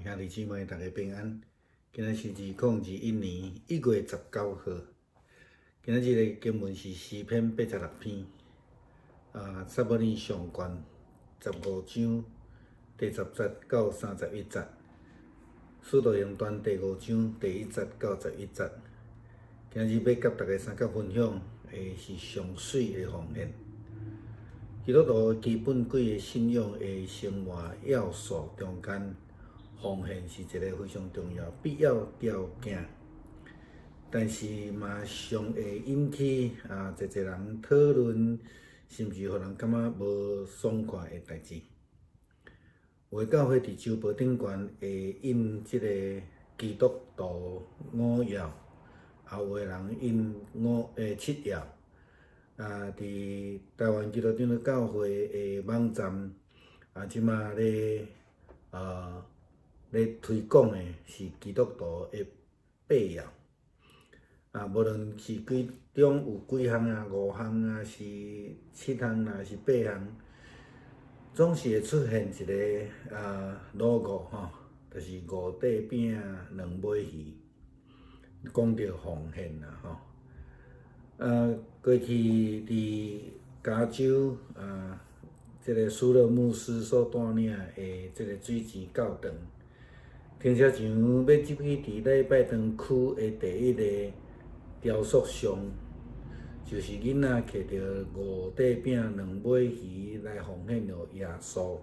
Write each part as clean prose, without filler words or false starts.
兄弟姊妹，大家平安。今仔是2021年1月19號。今仔日的經文是詩篇86篇，撒母耳上卷15章第10節到31節，使徒行傳第五章第1節到11節。今仔日欲佮大家相佮分享的是上媠的奉獻。基督徒基本幾个信仰的生活要素中間，奉獻是一个非常重要必要條件，但是嘛常會引起濟濟人討論，甚至予人感覺無爽快的代誌。有的教會佇周報頂懸會印這个基督徒五要，有的人印七要。佇台灣基督長老教會的網站，這馬咧推廣的是基督徒的八要。無論是幾種有幾項啊，五項啊，是七項啊，是八項，總是會出現一个logo 吼，就是五塊餅兩尾魚，講著奉獻啦吼。過去佇加州這个舒勒牧師所帶領的這个水錢教堂，停車場欲入去佇禮拜堂區的第一个雕塑像，就是囡仔提著五塊餅兩尾魚來奉獻予耶穌。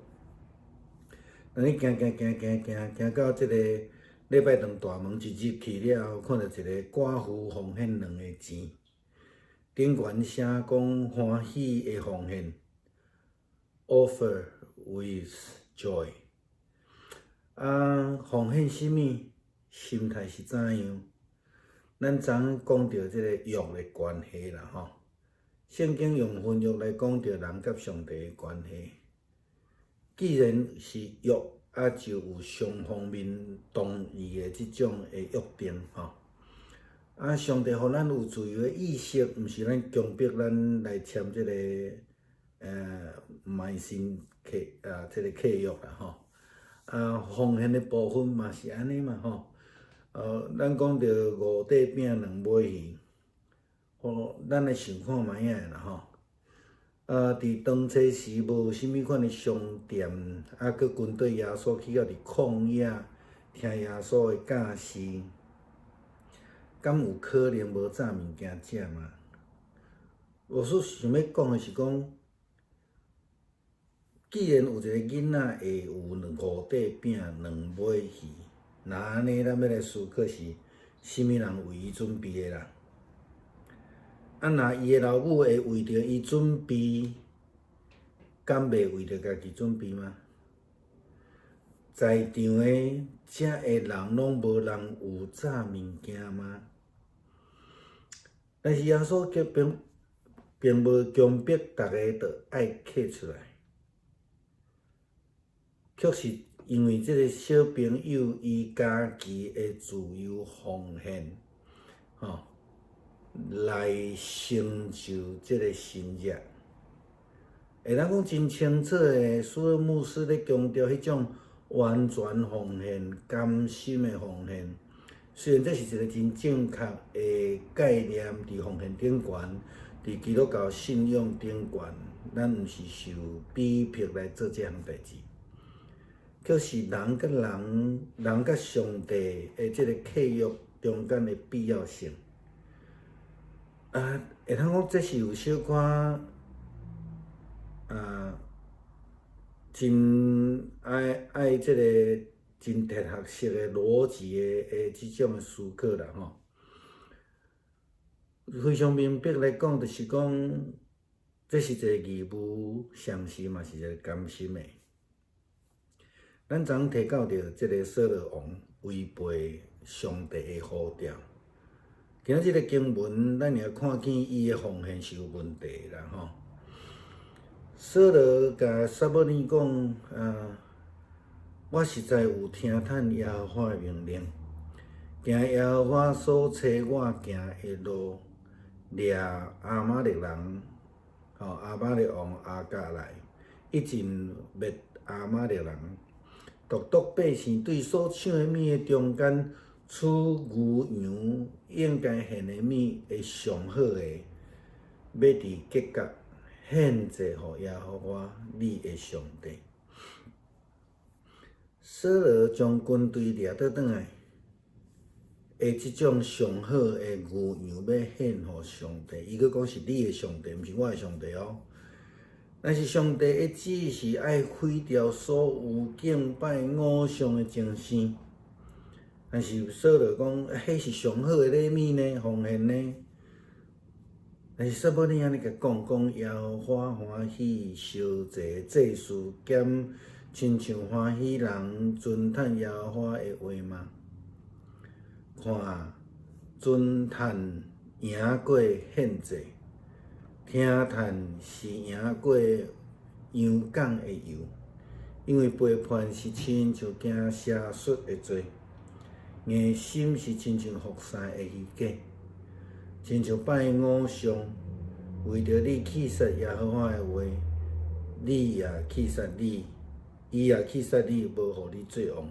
當你行行行行行行到這个禮拜堂大門一入去了後，看著一个寡婦奉獻兩个錢。頂懸寫講歡喜的奉獻，offer with joy。奉獻啥物？心態是怎樣？咱昨講著這个約的關係啦，吼。聖經用婚約來講著人佮上帝的關係。既然是約，就有雙方面同意的這種的約定，吼。上帝予咱有自由的意識，毋是咱強迫咱來簽這个賣身契啊，這个契約啦，吼。奉獻的部分嘛是按呢嘛，吼。咱講著五塊餅兩尾魚，吼，咱來想看覓仔啦，吼。佇當初時無啥物款的商店，閣跟綴耶穌去到佇曠野聽耶穌的教示，敢有可能無炸物件食嗎？我所想欲講的是講，既然有一个囡仔會有五塊餅兩尾魚，若按呢，咱欲來思考是啥物人為伊準備的啦？若伊的老母會為著伊準備，敢袂為著家己準備嗎？在場的遮的人攏無人有炸物件嗎？但是耶穌卻並無強迫逐个都愛揢出來，卻是因為這个小朋友伊家己的自由奉獻，吼，來成就這个神蹟。會當講真清楚的，舒勒牧師咧強調彼種完全奉獻、甘心的奉獻。雖然這是一个真正確的概念，佇奉獻頂懸，佇基督教信仰頂懸，咱毋是受逼迫來做這項代誌，卻是人佮人、人佮上帝的這个契約中間的必要性。會當講這是有小可真愛愛這个真哲學式的邏輯的這種的思考啦，吼。非常明白來講，就是講，這是一个義務，同時嘛是一个甘心的。咱昨提到著這个掃羅王違背上帝的呼召，今仔這个經文，咱也看見伊的奉獻是有問題啦，吼。掃羅共撒母耳講：我實在有聽趁耶和華的命令，行耶和華所差我行的路，掠亞瑪力人，吼，亞瑪力王亞甲來，一盡滅亞瑪力人。獨獨百姓對所搶的物的中間取牛羊應該獻的物的上好的，欲佇吉甲獻祭予耶和華你的上帝。掃羅將軍隊掠倒轉來的這種上好的牛羊，欲獻予上帝。伊閣講是你的上帝，毋是我的上帝哦。但是上帝的旨意是愛毀掉所有敬拜偶像的精神。但是掃羅講，彼是上好的禮物呢，奉獻呢。但是撒母耳按呢共講，講耶和華歡喜燒祭祭司兼親像歡喜人尊嘆耶和華的話嗎？看，尊嘆贏過獻祭，聽嘆是贏過羊犅的油，因為背叛是親像行邪術的罪，硬心是親像服侍的虛假，親像拜偶像，為著你棄殺耶和華的話，你也棄殺你，伊也棄殺你，無予你做王。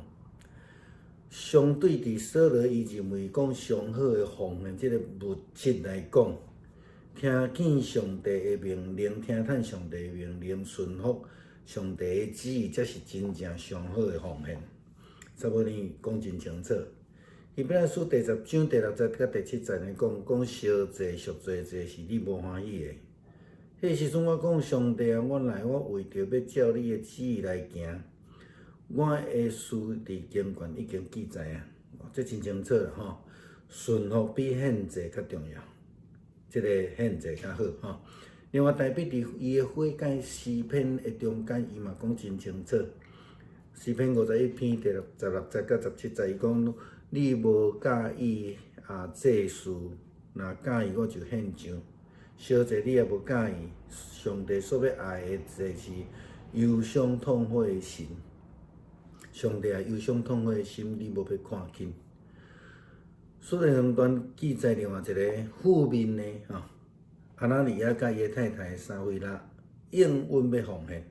相對佇掃羅伊認為講上好的奉獻這个物質來講，聽見上帝的命令，聽從上帝的命令，順服上帝的旨意，才是真正上好的奉獻。撒母耳講真清楚。希伯來書第10章第6節佮第7節來講，講燒祭、贖罪祭是你無歡喜的。彼時陣我講上帝啊，我來，我為著欲照你的旨意來行，我的事佇經卷已經記載啊，這真清楚啦吼。順服比獻祭較重要，這个獻祭較好吼。另外，大衛佇伊的悔改詩篇的中間，伊嘛講真清楚。詩篇51篇第16節佮17節，伊講：你無喜意啊祭司，若喜意我就獻上。燒祭你也無喜意，上帝所欲愛的就是憂傷痛悔的心。上帝啊，憂傷痛悔的心，你無欲看輕。使徒行傳記載另外一个負面的吼，亞拿尼亞佮伊的太太撒非喇應允欲奉獻，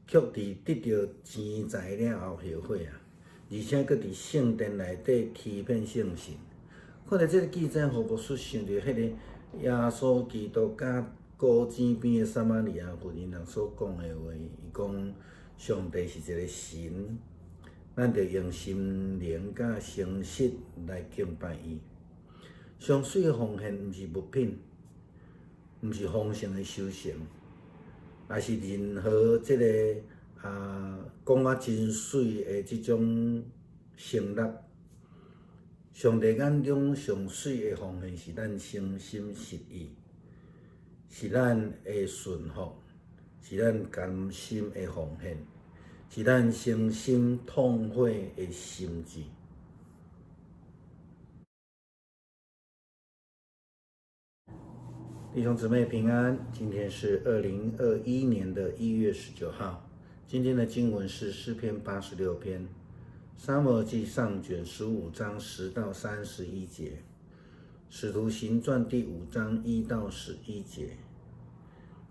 卻佇得著錢財了後後悔啊，而且閣佇聖殿內底欺騙聖神。看著這个記載，予牧師想著彼個耶穌基督佮古井邊的撒瑪利亞婦人所講的話，伊講上帝是一个神，咱著用心靈佮誠實來敬拜伊。上媠的奉獻毋是物品，毋是豐盛的收成，也是任何這个啊講啊真媠的這種承諾。上帝眼中上媠的奉獻是咱誠心實意，是咱的順服，是咱甘心的奉獻，是咱誠心痛悔的心志。弟兄姊妹平安，今天是2021年的1月19號。今天的經文是詩篇86篇，撒母耳記上卷15章10到31節，使徒行傳第5章1到11節。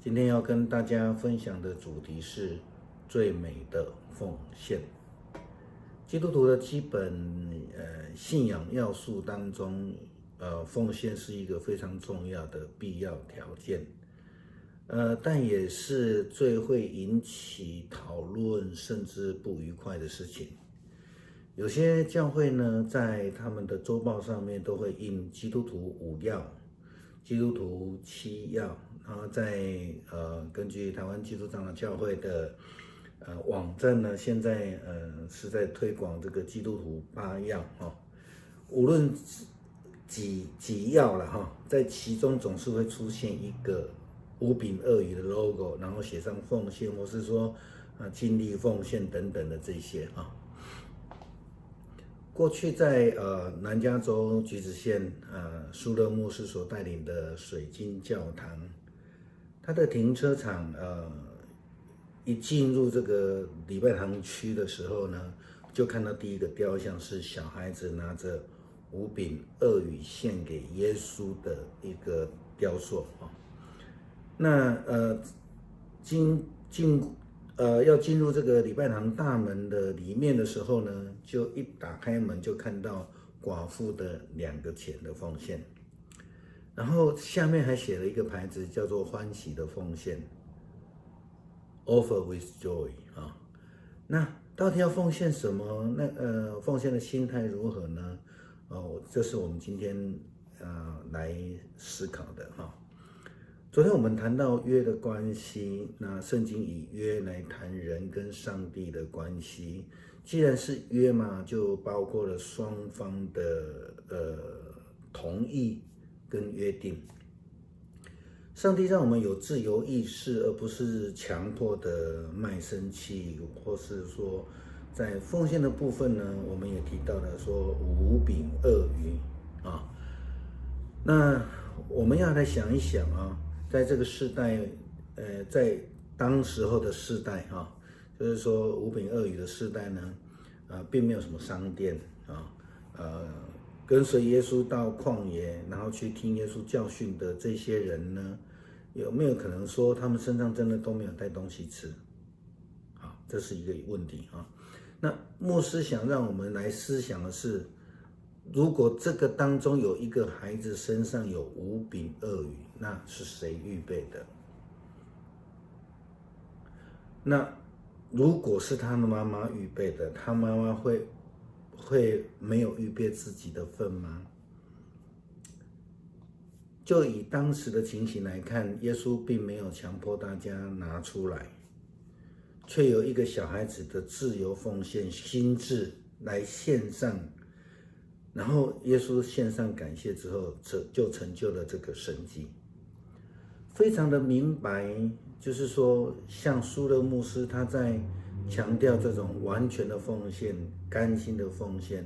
今天要跟大家分享的主題是最美的奉獻。基督徒的基本信仰要素當中，奉獻是一個非常重要的必要條件，但也是最會引起討論甚至不愉快的事情。有些教會呢，在他們的週報上面都會印基督徒五要、基督徒七要，然後在根據台灣基督長老教會的網站呢，現在是在推廣這個基督徒八要哦，無論幾要了哈，在其中總是會出現一個五餅二魚的 logo，然後寫上奉獻，或是說啊盡力奉獻等等的這些啊。過去在南加州橘子縣舒勒牧師所帶領的水晶教堂，它的停車場一進入這個禮拜堂區的時候呢，就看到第一個雕像是小孩子拿着五餅二魚獻給耶穌的一個雕塑啊。那經要進入這個禮拜堂大門的裡面的時候呢，就一打開門就看到寡婦的兩個錢的奉獻，然後下面還寫了一個牌子，叫做“歡喜的奉獻 ”，Offer with joy 啊。那到底要奉獻什麼？那奉獻的心態如何呢？哦，這是我們今天來思考的哈。昨天我們談到約的關係，那聖經以約來談人跟上帝的關係。既然是約嘛，就包括了雙方的同意跟約定。上帝讓我們有自由意識，而不是強迫的賣身契，或是說在奉獻的部分呢，我們也提到了說五餅二魚啊。那我們要來想一想啊，在這個世代，在當時候的世代哈，就是說五餅二魚的世代呢，並沒有什麼商店啊，跟隨耶穌到曠野，然後去聽耶穌教訓的這些人呢，有沒有可能說他們身上真的都沒有帶東西吃？好，這是一個問題啊。那牧師想讓我們來思想的是，如果這個當中有一個孩子身上有五餅二魚，那是誰預備的？那如果是他的媽媽預備的，他媽媽會沒有預備自己的份嗎？就以當時的情形來看，耶穌並沒有強迫大家拿出來，卻有一個小孩子的自由奉獻心志來獻上，然後耶穌獻上感謝之後，這就成就了這個神蹟。非常的明白，就是說，像舒勒牧師他在強調這種完全的奉獻、甘心的奉獻，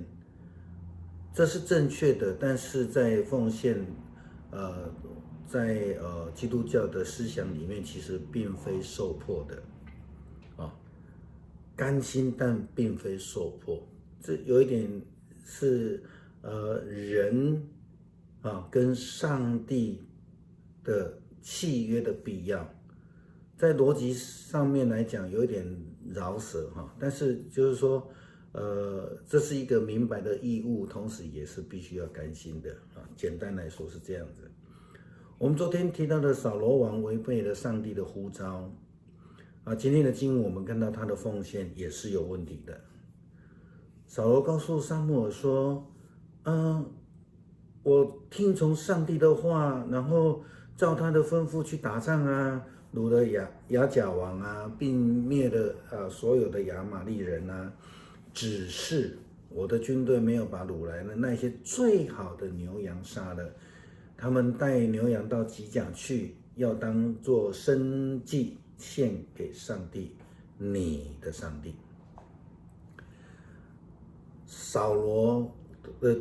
這是正確的。但是在奉獻，在基督教的思想裡面，其實並非受迫的，啊，甘心但並非受迫，這有一點是人啊跟上帝的契約的必要，在邏輯上面來講有一點繞舌哈，但是就是說，這是一個明白的義務，同時也是必須要甘心的啊。簡單來說是這樣子。我們昨天提到的掃羅王違背了上帝的呼召啊，今天的經文我們看到他的奉獻也是有問題的。掃羅告訴撒母耳說：“我聽從上帝的話，然後照他的吩咐去打仗啊，擄了亞甲王啊，並滅了所有的亞瑪力人啊。只是我的軍隊沒有把擄來的那些最好的牛羊殺了，他們帶牛羊到吉甲去，要當作牲祭獻給上帝，你的上帝。”掃羅的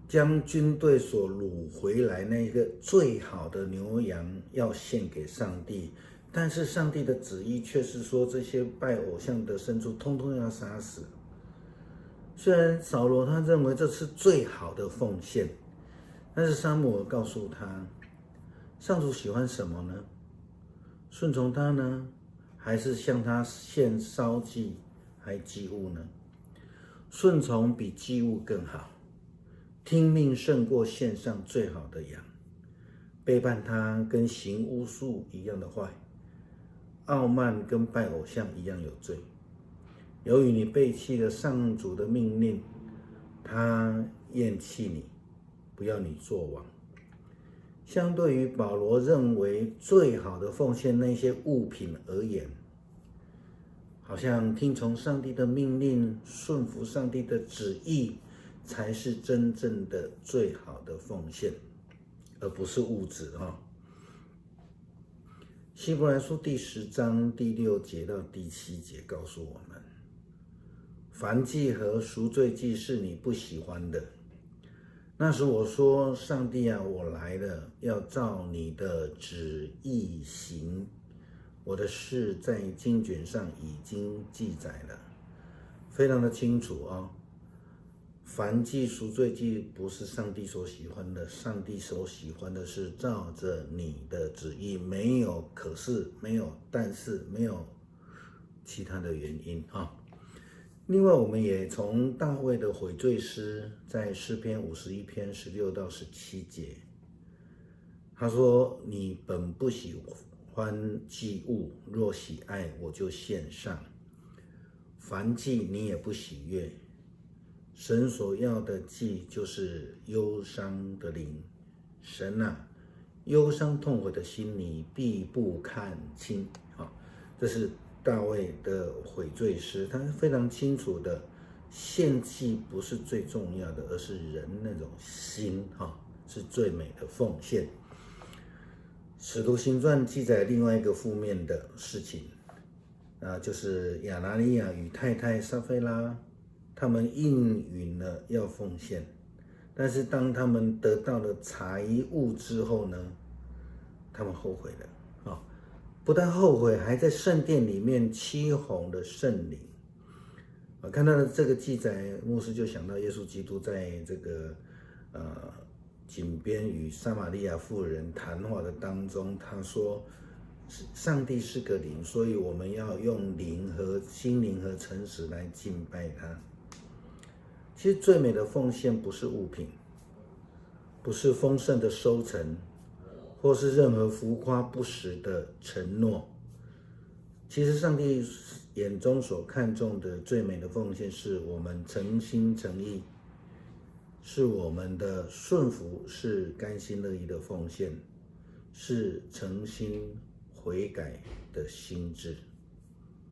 將軍隊所擄回來那個最好的牛羊要獻給上帝，但是上帝的旨意卻是說這些拜偶像的牲畜通通要殺死。雖然掃羅他認為這是最好的奉獻，但是撒母耳告訴他，上主喜歡什麼呢？順從他呢，還是向他獻燒祭還祭物呢？順從比祭物更好。聽命勝過獻上最好的羊，背叛他跟行巫術一樣的壞，傲慢跟拜偶像一樣有罪。由於你背棄了上主的命令，他厭棄你，不要你做王。相對於保羅認為最好的奉獻那些物品而言，好像聽從上帝的命令，順服上帝的旨意，才是真正的最好的奉獻，而不是物質哈。希伯來書第10章第6節到第7節告訴我們：燔祭和贖罪祭是你不喜歡的。那時我說：上帝啊，我來了，要照你的旨意行。我的事在經卷上已經記載了，非常的清楚啊。燔祭、贖罪祭不是上帝所喜歡的，上帝所喜歡的是照着你的旨意，沒有可是，沒有但是，沒有其他的原因啊。另外，我們也從大衛的悔罪詩，在詩篇51篇16到17節，他說：“你本不喜歡祭物，若喜愛，我就獻上；燔祭你也不喜悅。神所要的祭就是憂傷的靈。神啊，憂傷痛悔的心，你必不看輕。”啊，這是大衛的悔罪詩，他非常清楚的，獻祭不是最重要的，而是人那種心哈，是最美的奉獻。使徒行傳記載另外一個負面的事情，啊，就是亞拿尼亞與太太撒非拉，他們應允了要奉獻，但是當他們得到了財物之後呢，他們後悔了啊。不但後悔，還在聖殿裡面欺哄了聖靈。啊，看到了這個記載，牧師就想到耶穌基督在這個井邊與撒瑪利亞婦人談話的當中，他說：上帝是個靈，所以我們要用靈和心靈和誠實來敬拜他。其實最美的奉獻不是物品，不是豐盛的收成，或是任何浮誇不實的承諾。其實上帝眼中所看重的最美的奉獻，是我們誠心誠意，是我們的順服，是甘心樂意的奉獻，是誠心悔改的心志。